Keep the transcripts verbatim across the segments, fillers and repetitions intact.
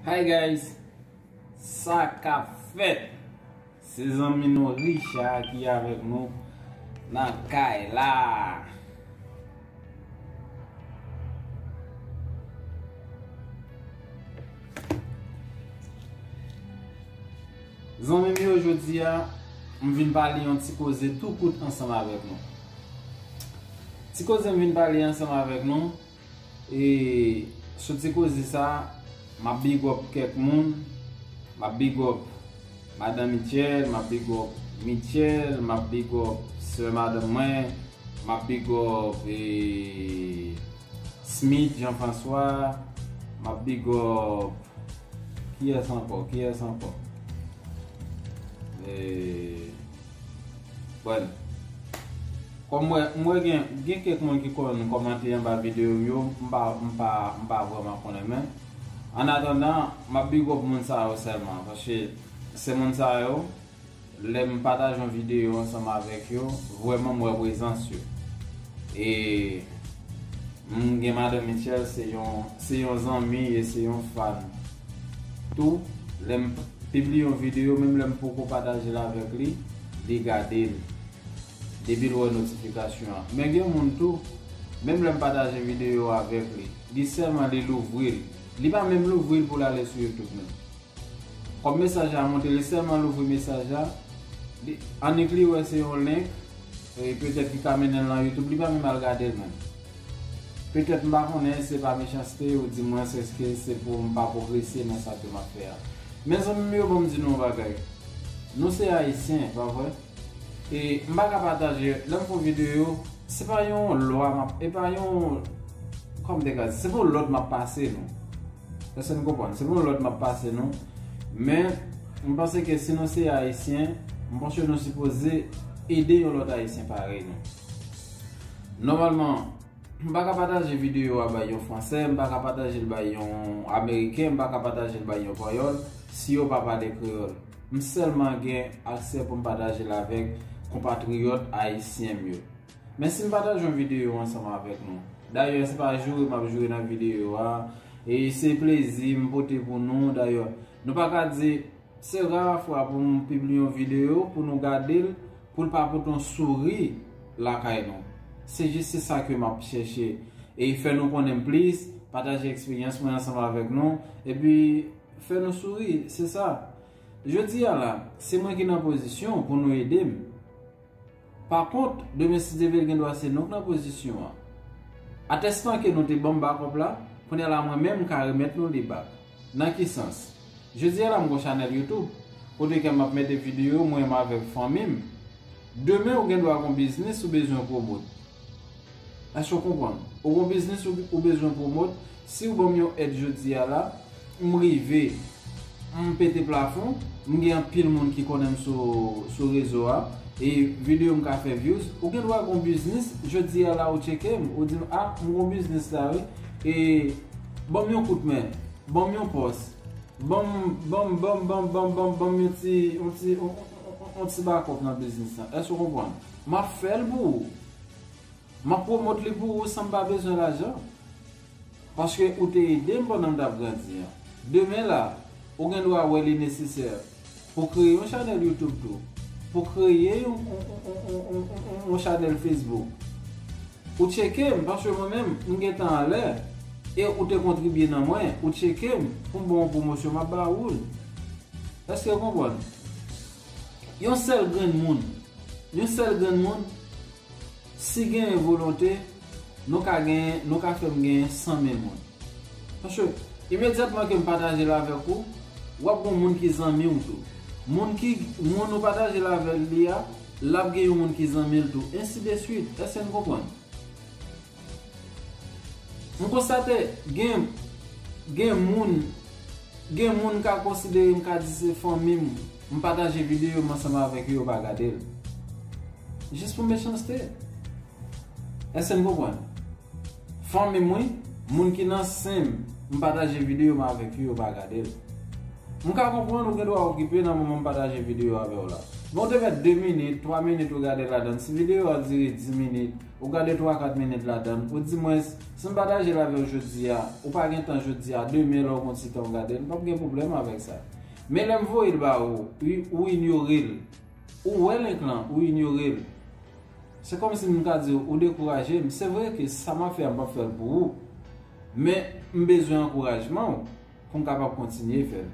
Hi guys, sa k ap fèt? Se zanmi nou Richard ki avèk nou nan kay la. Zanmi m yo, jodi a, m vin pale yon ti koze tou kout ansanm avèk nou. Ti koze m vin pale ansanm avèk nou, e sou ti koze sa, m ap big up kèk moun, m ap big up Madan Mitchell, m ap big up Mitchell, m ap big up sè madanm mwen, m ap big up, e, Smith Jean François, m ap big up, kiyès ankò, kiyès ankò? E, bon. Kòm m wè, m wè gen, gen kèk moun ki konn kòmante anba videyo m yo, m pa, m pa, m pa vrèman konnen, men an atandan, m ap big up moun sa yo sèlman, paske se moun sa yo, lè m pataje yon videyo ansanm avèk yo, vrèman m wè prezans yo. E m gen Madan Mitchell, se yon, se yon zanmi e se yon fan tou. Lè m pibliye yon videyo, menm lè m poko pataje l avèk li, li gade l. Depi l wè notifikasyon an. Men gen moun tou, menm lè m pataje videyo avèk li, li sèlman li louvri l. Li pa menm louvri l pou l ale sou YouTube menm. Kòm mesaj la monte, li sèlman louvri mesaj la, li, annik li wè se yon link, e petèt ki ka mennen l nan YouTube, li pa menm al gade l menm. Petèt m pa konnen, se pa mechanste, ou di mwen se, se pou m pa pwogrese nan sa ke m ap fè a. Men zanmi m yo, ban m di nou yon bagay. Nou se Ayisyen, pa vre? E m pa ka pataje, lè m fè yon videyo, se pa yon lwa m ap, e pa yon, kòm te ka di, se pa yon lòd m ap pase nou. Èske n konprann? Se pa yon lòd m ap pase nou. Men, m panse ke si nou se Ayisyen, m panse nou sipoze ede yon lòt Ayisyen parèy nou. Nòmalman, m pa ka pataje videyo a bay yon Fransè, m pa ka pataje l bay yon Ameriken, m pa ka pataje l bay yon Panyòl, si yo pa pale kreyòl. M sèlman gen aksè pou m pataje l avèk konpatriyòt ayisyen m yo. Men si m pataje yon videyo ansanm avèk nou, dayè, se pa joure m ap joure nan videyo a, e se plezi m pote pou nou, dayè, nou pa ka di, se ra fwa pou m pibliye yon videyo, pou nou gade l, pou l pa pote yon souri lakay nou. Se jis se sa ke m ap chèche. E fè nou konnen m plis, pataje eksperyans mwen ansanm avèk nou, epi fè nou souri, se sa. Jodi a la, se mwen ki nan pozisyon pou nou ede m. Pa kont, demen si Dye vle, gen dwa se nou k nan pozisyon an. Atèstan ke nou te ban m bakòp la, kounye a la mwen menm m ka remèt nou li bak. Nan ki sans? Jodi a la m gon chanèl YouTube, kote ke m ap mete videyo mwen menm avèk fanmi m. Demen ou gen dwa gon biznis ou bezwen pwomot. Èske w konprann? Ou gon biznis ou, ou bezwen pwomot, si w ban m yon èd jodi a la, m rive, m pete plafon, m gen anpil moun ki konnen m sou, sou rezo a, e videyo m ka fè views, ou gen dwa gon biznis, jodi a la ou tcheke m, ou di m, a, m gon biznis la wi, e ban m yon kout men, ban m yon pòs, ban m, ban m, ban m, ban m, ban m, ban m, ban m yon ti, yon ti, yon, yon, yon, yon ti bakòp nan biznis lan. Èske w konprann? M ap fè l pou ou. M ap pwomot li pou ou san m pa bezwen lajan. Paske ou te ede m pandan m t ap grandi an. Demen la, ou gen dwa wè li nesesè pou kreye yon chanèl YouTube tou, pou kreye yon, yon, yon chanèl Facebook. Ou tcheke m, paske mwen menm, m gentan anlè, e ou te kontribye nan mwen, ou tcheke m pou m ba w yon pwomosyon, m ap ba ou l. Èske w konprann? Yon sèl grenn moun, yon sèl grenn moun, si genyen volonte, nou ka genyen, nou ka fè m genyen san mil moun. Paske, imedyatman ke m pataje l avèk ou, w ap gon moun ki zanmi w tou. Moun ki, moun ou pataje l avè li a, l ap gen yon moun ki zanmi l tou, ensi de swit. Èske n konprann? M konstate gen, gen moun, gen moun ka konsidere m, ka di se fanmi m, m pataje videyo m ansanm avèk yo, yo pa gade l. Jis pou mechanste. Èske n konprann? Fanmi m, wi, moun ki nan sen m, m pataje videyo m avèk yo, yo pa gade l. M ka konprann ou gen dwa okipe nan moman m pataje videyo avè w la. Bon, te fè de minit, twa minit ou gade ladan. Si videyo a dire dis minit, ou gade twa kat minit ladan, ou di mwen, si m pataje l avè w jodi a, ou pa gen tan jodi a, demen lè w gen ti tan ou gade l, m p ap gen pwoblèm avèk sa. Men lè m voye l ba ou, ou, ou inyore l. Ou wè link lan, ou inyore l. Se kòmsi m ka di w, ou dekouraje m. Se vre ke sa m ap fè a, m p ap fè l pou ou. Men, m bezwen ankourajman w pou m kapab kontinye fè l.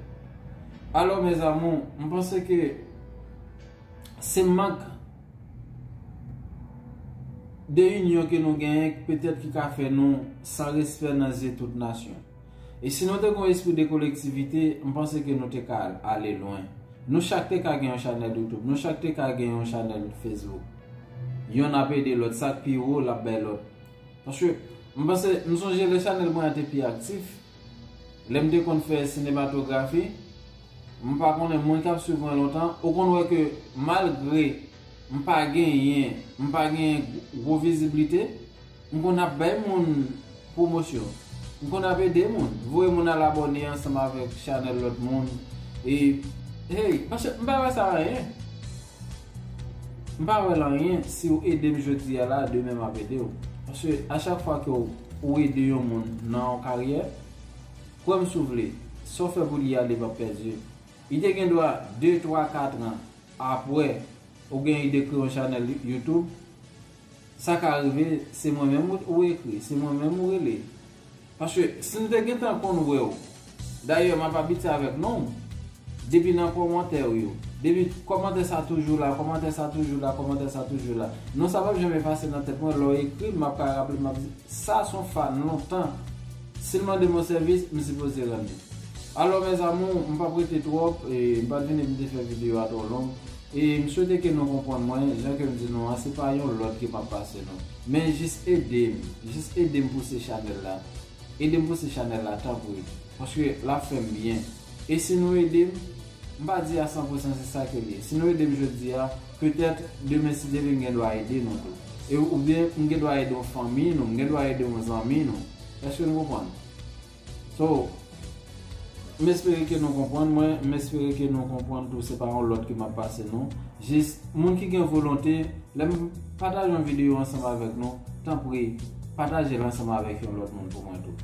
Alò, mes amours, m panse ke se mank de inyon ke nou genyen, petèt ki ka fè nou san respè nan zye tout nasyon. E si nou te gen yon espri de kolektivite, m panse ke nou te ka al-, ale lwen. Nou chak te ka gen yon chanèl YouTube, nou chak te ka gen yon chanèl Facebook. Yonn ap ede lòt, sa k pi wo, l ap bay lòt. Paske, m panse, m sonje lè chanèl mwen an te pi aktif, lè m te konn fè sinematografi, m pa konnen moun k ap swiv mwen lontan, ou konn wè ke malgre m pa genyen, m pa genyen gwo viziblite, m konn ap bay moun pwomosyon. M konn ap ede moun, voye moun al abòne ansanm avèk chanèl lòt moun. E, hey, paske m pa wè sa anyen. M pa wè l anyen si w ede m jodi a la, demen m ap ede w. Paske a chak fwa ke w, ou ede yon moun nan yon karyè, kwè m si w vle, sa w fè pou li a, li p ap pèdi. Li te gen dwa de, twa, kat an apre ou gen ide kreye yon chanèl YouTube, sa ka rive, se mwen menm ou, ou ekri, se mwen menm ou rele. Paske si m te gentan konn wè w, dayè, m ap abitye avèk non w, depi nan kòmantè w yo, depi kòmantè sa toujou la, kòmantè sa toujou la, kòmantè sa toujou la. Non sa p ap janm efase nan tèt mwen, lè w ekri m, m ap ka raple, m ap di, sa se yon fan lontan. Si l mande m yon sèvis, m sipoze rann li. Alò, mes amours, m p ap rete twòp, e, m pa t vini pou m te fè videyo a twò long. E m swete ke nou konprann mwen, jan ke m di nou an, se pa yon lòd ke m ap pase non. Men jis ede m, jis ede m pouse chanèl la. Ede m pouse chanèl la, tanpri. Paske l ap fè m byen. E si nou ede m, m pa di a san pou san se sa ke l ye. Si nou ede m jodi a, petèt, demen si Dye vle m gen dwa ede nou tou. E oubyen m gen dwa ede yon fanmi nou, m gen dwa ede yon zanmi nou. Èske nou konprann? So, m espere ke nou konprann mwen, m espere ke nou konprann tou, se pa yon lòd ke m ap pase non. Jis, moun ki gen volonte, lè m pataje yon videyo ansanm avèk nou, tanpri, pataje l ansanm avèk yon lòt moun pou mwen tou.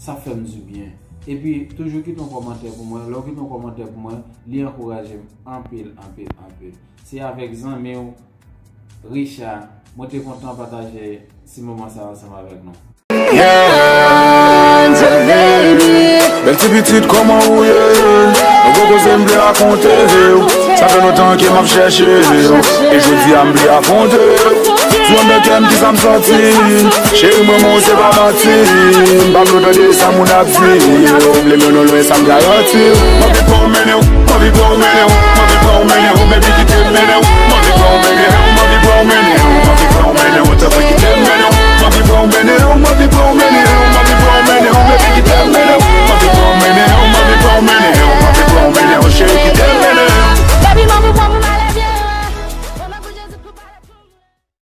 Sa fè m dibyen. Epi, toujou kite yon kòmantè pou mwen. Lè w kite yon kòmantè pou mwen, li ankouraje m anpil, anpil, anpil. Se avèk zanmi w, Richard, mwen te kontan pataje ti moman sa ansanm avèk nou. Yeah, Angel baby. Bèl ti pitit, kòman ou ye? Yon gwo koze m vle rakonte w. Sa fè lontan ke m ap chèche w. E jodi a m vle afwonte w. Sou anndan kè m, kisa m santi? Cheri mwen, mwen, se pa manti. M pa vle w tande sa moun ap di. M vle mennen w lwen, sa m garanti w. M anvi pran w mennen w, m anvi pran w mennen w, m anvi pran w mennen w, baby.